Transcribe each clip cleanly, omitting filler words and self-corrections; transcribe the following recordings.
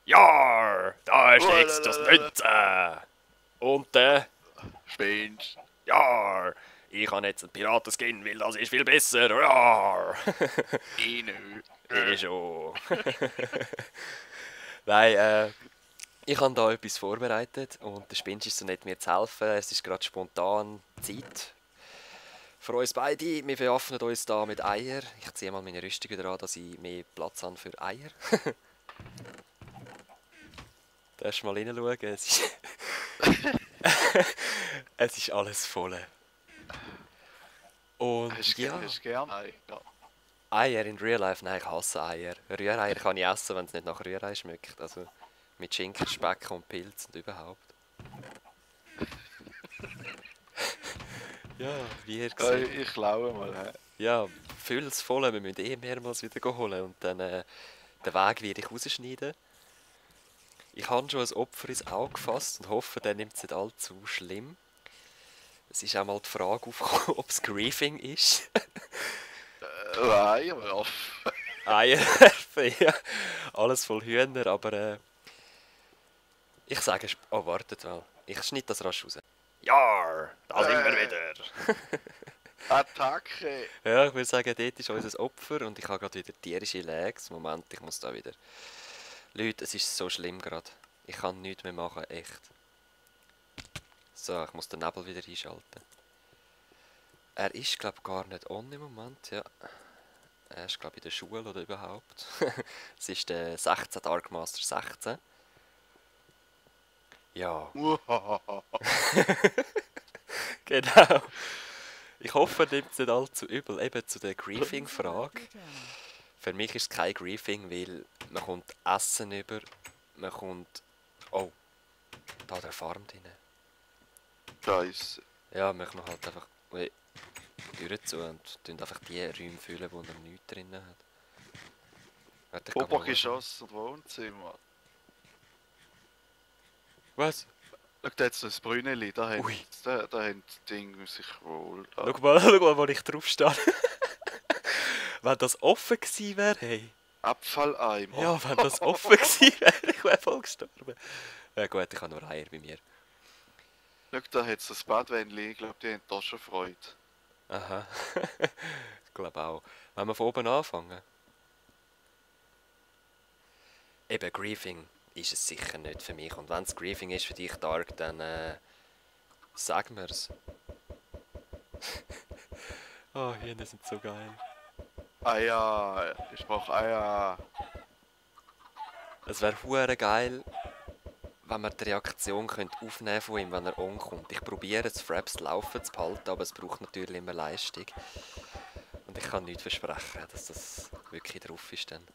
Ja, da ist nichts das Nützen. Und Spinnst. ja, ich habe jetzt einen Piratenskin, weil das ist viel besser. Ja, Ich nicht. schon. Nein, ich habe da etwas vorbereitet und der Spinch ist so nett, mir zu helfen. Es ist gerade spontan Zeit für uns beide. Wir bewaffnen uns da mit Eier. Ich ziehe mal meine Rüstung wieder an, dass ich mehr Platz habe für Eier. Darfst du mal reinschauen? Es ist alles voll. Und ja, Hast du gern? Nein. Ja. Eier in Real Life, nein, ich hasse Eier. Rühreier kann ich essen, wenn es nicht nach Rührei schmeckt. Also mit Schinken, Speck und Pilz und überhaupt. Ja, wie ihr Ja, seht. ich klaue mal. He. Ja, füll's voll, wir müssen mehrmals wieder holen und dann den Weg werde ich rausschneiden. Ich habe schon ein Opfer ins Auge gefasst und hoffe, der nimmt es nicht allzu schlimm. Es ist auch mal die Frage aufgekommen, ob es Griefing ist. Nein, aber off. Eier werfen, ja. Alles voll Hühner, aber ich sage, oh, wartet mal. Ich schneide das rasch raus. Ja, da sind wir wieder. Attacke! Ja, ich würde sagen, dort ist unser Opfer und ich habe gerade wieder tierische Lags. Moment, ich muss da wieder... Leute, es ist so schlimm gerade. Ich kann nichts mehr machen, echt. So, ich muss den Nebel wieder einschalten. Er ist, glaube ich, gar nicht on im Moment, ja. Er ist, glaube ich, in der Schule oder überhaupt. Es ist der 16 Dark Master 16. Ja, genau. Ich hoffe, er nimmt es nicht allzu übel. Eben zu der Griefing-Frage. Für mich ist es kein Griefing, weil man kommt Essen über, man kommt... Oh, da der Farm drin. Scheiße. Ja, machen wir halt einfach Türen zu und tun einfach die Räume füllen, wo er nichts drin hat. Warte, ich geh mal schauen. Obergeschoss und Wohnzimmer. Was? Schau, da hat es ein Brünneli, da haben Ui. die Dinge sich wohl... Schau mal, wo ich drauf stehe. Wenn das offen gewesen wäre, hey. Abfalleimer. Ja, wenn das offen gewesen wäre, ich wäre voll gestorben. Ja gut, ich habe nur Eier bei mir. Schau, da hat es ein Badwändchen, ich glaube, die haben da schon Freude. Aha. Ich glaube auch. Wenn wir von oben anfangen. Eben, Griefing ist es sicher nicht für mich. Und wenn es Griefing ist für dich, Dark, dann sag mir's. Oh, Hühner sind so geil. Eier, ich brauche Eier. Es wäre hure geil, wenn wir die Reaktion aufnehmen von ihm, wenn er ankommt. Ich probiere das Fraps laufen zu behalten, aber es braucht natürlich immer Leistung. Und ich kann nicht versprechen, dass das wirklich drauf ist dann.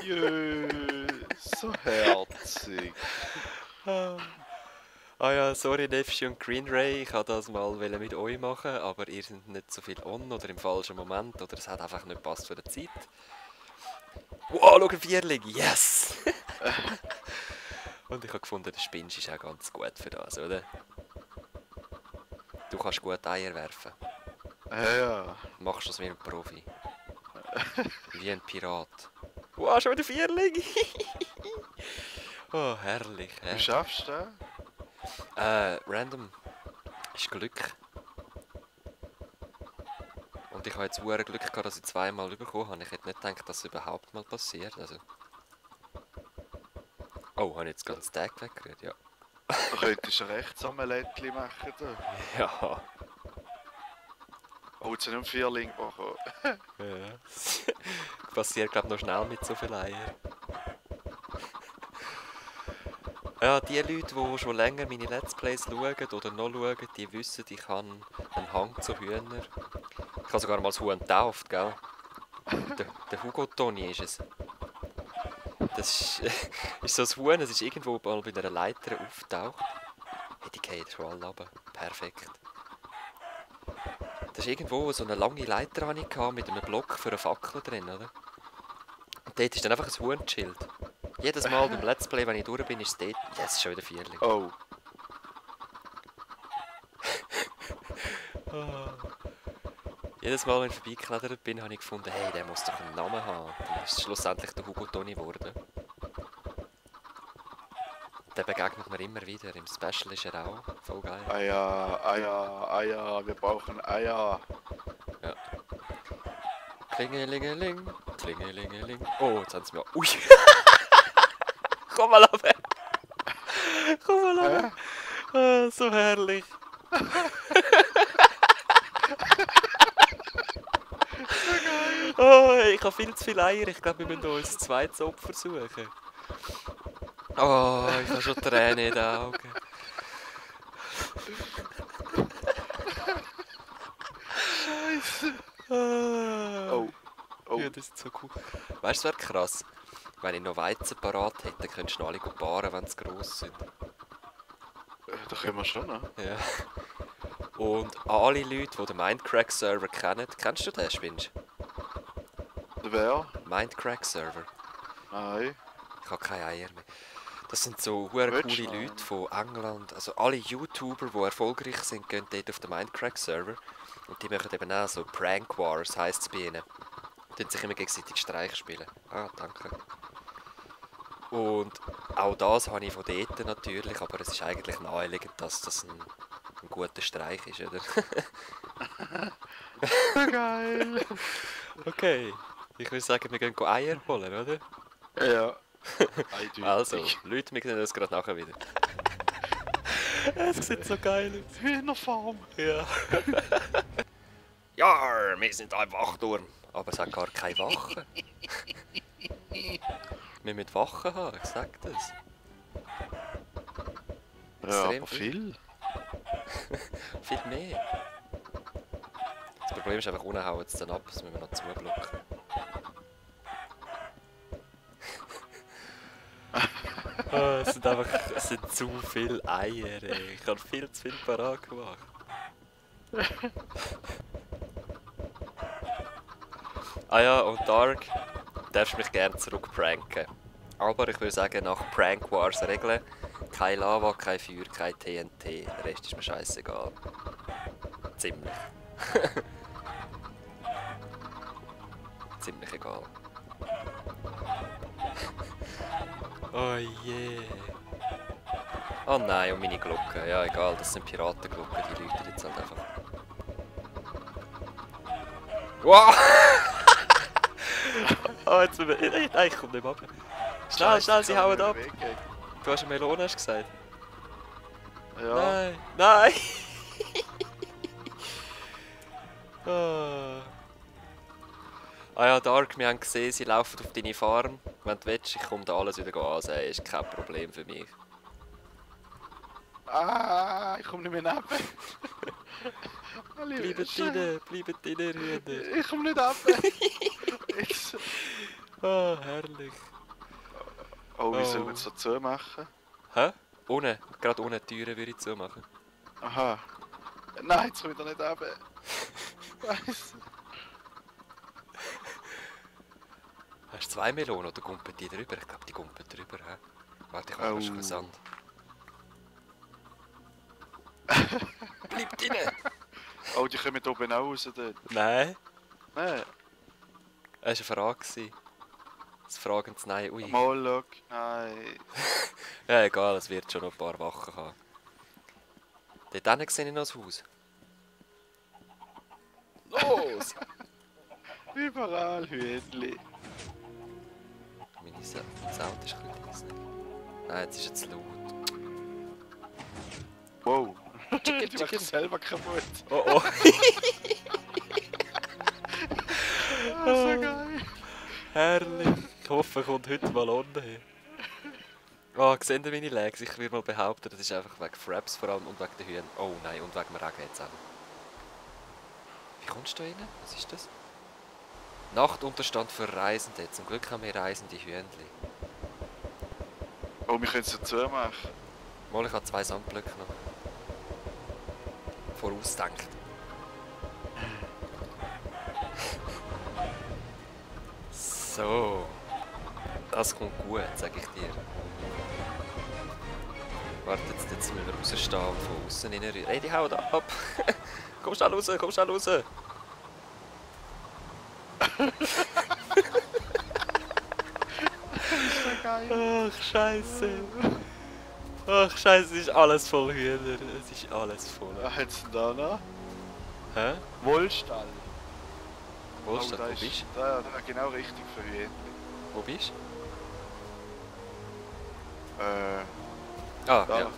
Jö, so herzig. Ah ja, sorry Nefschi und Green Ray, ich wollte das mal mit euch machen, aber ihr seid nicht so viel on oder im falschen Moment oder es hat einfach nicht gepasst für die Zeit. Wow, schau, ein Vierling, yes! Und ich habe gefunden, der Spinch ist auch ganz gut für das, oder? Du kannst gut Eier werfen. Ja. Machst das wie ein Profi. Wie ein Pirat. Wow, schon wieder Vierling! Oh, herrlich, Wie herrlich. schaffst du das? Random. Ist Glück. Und ich habe jetzt Glück gehabt, dass ich zweimal bekommen habe. Ich hätte nicht gedacht, dass es überhaupt mal passiert. Also. Oh, habe ich jetzt ganz Tag weggerührt? Ja. Du könntest ein Rechtsomeletli machen. Da. Ja. Oh, jetzt sind nur 4 Link bekommen. Ja. Passiert, glaube ich, noch schnell mit so viel Eier. Ja, die Leute, die schon länger meine Let's Plays schauen oder noch schauen, die wissen, ich habe einen Hang zu Hühnern. Ich habe sogar mal das Huhn getauft, gell? Der Hugo Toni ist es. Das ist so ein Huhn, es ist irgendwo mal bei einer Leiter auftaucht. Hey, die gehen schon alle runter. Perfekt. Das ist irgendwo so eine lange Leiter mit einem Block für eine Fackel drin, oder? Und dort ist dann einfach ein Huhn gechillt. Jedes Mal beim Let's Play, wenn ich durch bin, ist es dort. Yes, ist schon wieder Vierling. Oh. Jedes Mal, wenn ich vorbeigeklettert bin, habe ich gefunden, hey, der muss doch einen Namen haben. Dann ist es schlussendlich der Hugo Toni geworden. Der begegnet mir immer wieder. Im Special ist er auch. Voll geil. Eier, Eier, Eier, wir brauchen Eier. Ja. Klingelingeling, klingelingeling. Oh, jetzt haben sie mir... Ui! Komm mal runter! Komm mal runter! Ah, so herrlich! Oh, ich habe viel zu viele Eier. Ich glaube, wir müssen uns ein zweites Opfer suchen. Oh, ich habe schon Tränen in den Augen. Scheiße. Ah. Oh. Oh. Ja, das ist so cool. Weißt du, es wäre krass? Wenn ich noch Weizen parat hätte, dann könntest du noch alle gut paaren, wenn sie gross sind. Da können wir schon, ne? Ja. Und alle Leute, die den Mindcrack-Server kennen, kennst du den, spinnst Der wer? Mindcrack-Server. Nein. Ich habe keine Eier mehr. Das sind so coole Willst du noch Leute einen? von England. Also alle YouTuber, die erfolgreich sind, gehen dort auf den Mindcrack-Server. Und die machen eben auch so Prank Wars, heisst es bei ihnen. Die sich immer gegenseitig Streich spielen. Ah, danke. Und auch das habe ich von dort natürlich, aber es ist eigentlich naheliegend, dass das ein guter Streich ist, oder? Geil. Okay, ich würde sagen, wir gehen Eier holen, oder? Ja. Eindeutig. Also, Leute, wir sehen uns gerade nachher wieder. Es sieht so geil aus. Hühnerfarm. Ja. Ja, wir sind ein Wachturm. Aber es hat gar keine Wachen. Wir müssen Wachen haben, ich sag das. Ja, Extrem aber viel. Viel mehr. Das Problem ist einfach, unten hauen sie dann ab, das müssen wir noch zublocken. Oh, es sind zu viele Eier, ey. Ich habe viel zu viel parat gemacht. Ah ja, und Dark, du darfst mich gerne zurück pranken. Aber ich würde sagen, nach Prank Wars Regeln, kein Lava, kein Feuer, kein TNT. Der Rest ist mir scheißegal. Ziemlich. Ziemlich egal. Oh je. Oh nein, und meine Glocken. Ja, egal, das sind Piratenglocken, die läuten jetzt halt einfach. Wow! Oh, jetzt müssen wir... Nein, ich komme nicht mehr ab. Schnell, schnell, sie hauen ab. Du hast eine Melone, hast du gesagt? Ja. Nein, nein! Oh. Ah ja, Dark, wir haben gesehen, sie laufen auf deine Farm. Wenn du willst, ich komme da alles wieder ansehen, ist kein Problem für mich. Ah, ich komme nicht mehr runter. Bleibt drinnen, Hühner. Ich komme nicht runter. Jetzt. Oh, herrlich. Oh, wie Oh. sollen wir das dazu machen? Hä? Unten, gerade unten die Türen würde ich zumachen. Aha. Nein, jetzt komme ich da nicht runter. Weiss. Hast du 2 Melonen oder gumpeln die drüber? Ich glaube, die gumpeln drüber. Hä? Warte, ich mache schon Sand. Bleib drinnen! Oh, die kommen hier oben auch raus dort. Nein, Nein. es war eine Frage. Das fragendes Nein, ui. Mal, schau. Nein. Ja, egal, es wird schon noch ein paar Wachen haben. Dort hinten sehe ich noch das Haus. Los! Überall Hühnli. Mein Sound ist ein bisschen leise. Nein, jetzt ist jetzt laut. Wow. Chicken, Die machen selber kaputt. Oh oh. Ah, so geil. Herrlich. Ich hoffe, kommt heute mal unten hin. Oh, seht ihr meine Legs? Ich würde mal behaupten, das ist einfach wegen Fraps vor allem und wegen den Hühnern. Oh nein, und wegen dem Regen jetzt auch. Wie kommst du da rein? Was ist das? Nachtunterstand für Reisende. Zum Glück haben wir reisende Hühnli. Oh, wir können es dazu machen. Mal, ich habe 2 Sandblöcke noch. Vorausdenkt. So. Das kommt gut, sag ich dir. Warte, jetzt müssen wir rausstehen und von außen reinrühren. Ey, die hauen ab! Komm schnell raus, komm schnell raus! ist so geil. Ach, Scheiße. Ach, Scheiße, es ist alles voll Hühner. Es ist alles voll. Was hat's denn da noch? Hä? Wohlstall. Wo ist das? da Wo ist bist du? da genau richtig für Hühner. Wo bist Äh, du? Ah, da. ja.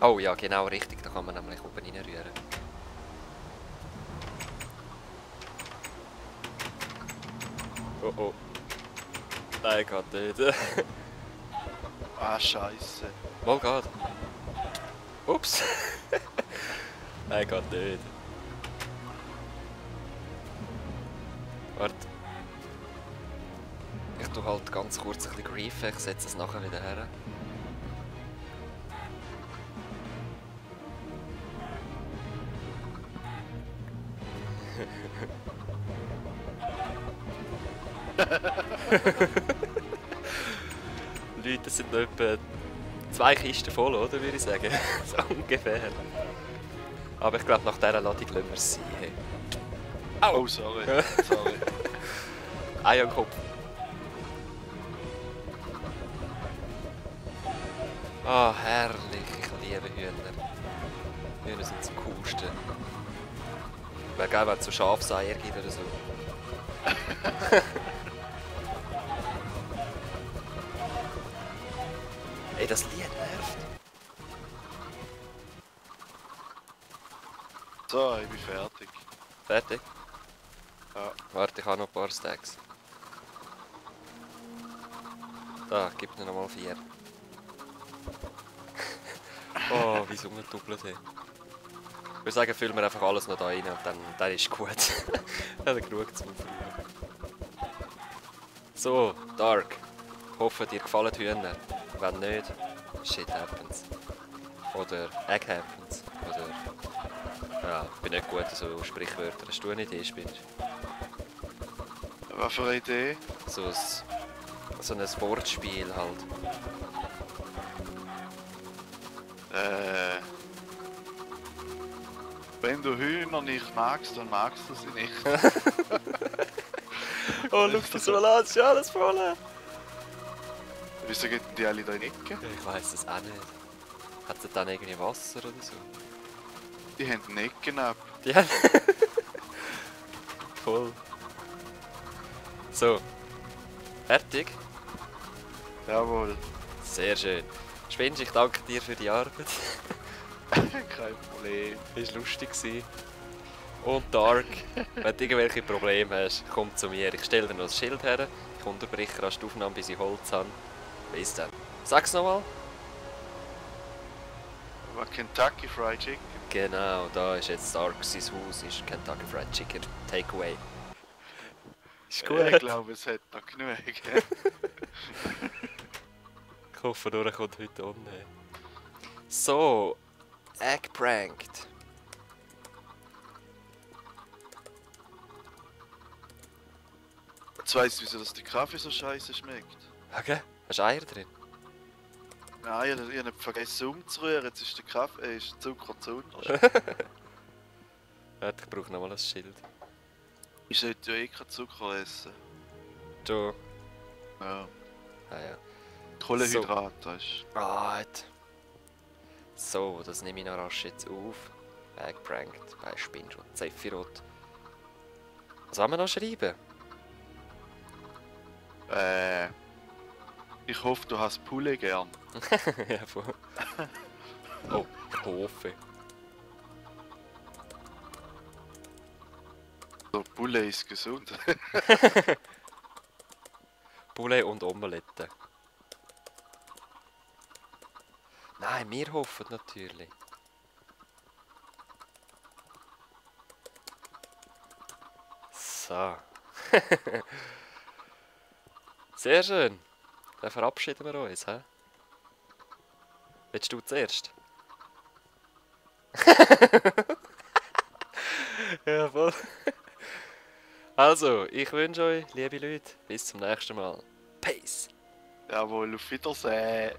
Oh ja, genau richtig. Da kann man nämlich oben reinrühren. Oh oh. Nein, geht nicht. Ah, Scheiße. Mal geht. Ups. Nein, geht nicht. Warte. Ich tu halt ganz kurz ein bisschen griefen, ich setze es nachher wieder her. Leute, das sind noch etwa 2 Kisten voll, oder? Würde ich sagen. So ungefähr. Aber ich glaube, nach dieser Ladung lassen wir es sein. Hey. Au! Oh, sorry. Sorry. Ei am Kopf. Ah, herrlich. Ich liebe Hühner. Hühner sind das Coolste. Wäre geil, wenn es so Schafseier gibt oder so. Ey, das Lied nervt. So, ich bin fertig. Fertig? Ja. Warte, ich habe noch ein paar Stacks. Da, gib mir noch mal 4. Oh, wie es umgedoppelt hat. Ich würde sagen, füllen wir einfach alles noch da rein und dann ist gut. Dann genug zum Auffüllen. So, Dark. Ich hoffe, dir gefallen die Hühner. Wenn nicht, shit happens. Oder egg happens. Oder... Ja, ich bin nicht gut an so Sprichwörter. Hast du eine Idee, Spinner? Was für eine Idee? So ein Wortspiel halt. Wenn du Hühner nicht magst, dann magst du sie nicht. Oh, schau das mal an, es ist alles voll. Wieso gehen die alle da in die Ecke? Ich weiss es auch nicht. Hat sie dann irgendwie Wasser oder so? Die haben die Ecken ab. Die haben... Voll. So. Fertig? Jawohl. Sehr schön. Spinsch, ich danke dir für die Arbeit. Kein Problem. Das war lustig. Und Dark, wenn du irgendwelche Probleme hast, komm zu mir. Ich stelle dir noch das Schild her. Ich unterbreche rasch die Aufnahme, bis ich Holz habe. Bis dann. Sag's nochmal. Was Kentucky Fried Chicken? Genau, da ist jetzt Dark, sein Haus ist Kentucky Fried Chicken Takeaway. Ist gut. Ich glaube, es hat noch genug. Ich hoffe nur, er kommt heute unten. So, Egg pranked. Jetzt weiss ich, wieso das der Kaffee so scheiße schmeckt. Okay, hast du Eier drin? Nein, ich habe nicht vergessen umzurühren, jetzt ist der Kaffee, ist der Zucker zu unterst. Warte, ich brauche nochmal ein Schild. Ich sollte ja eh keinen Zucker essen. Du. Ja. Ah ja. Kohlenhydrat, das ist... Right. So, das nehme ich noch rasch jetzt auf. Egg pranked bei Spinch und Sephiroth. Was wollen wir noch schreiben? Ich hoffe, du hast Poulet gern. Ja, voll. Oh, ich hoffe. So, Poulet ist gesund. Poulet und Omelette. Nein, wir hoffen natürlich. So. Sehr schön. Dann verabschieden wir uns, hä? Willst du zuerst? Ja, voll. Also, ich wünsche euch, liebe Leute, bis zum nächsten Mal. Peace! Jawohl, auf Wiedersehen.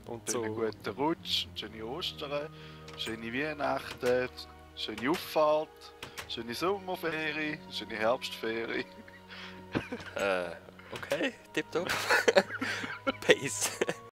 Und Schönen so. guten Rutsch, schöne Ostern, schöne Weihnachten. schöne Auffahrt, schöne Sommerferie, schöne Herbstferie. Okay, tipptopp. Peace.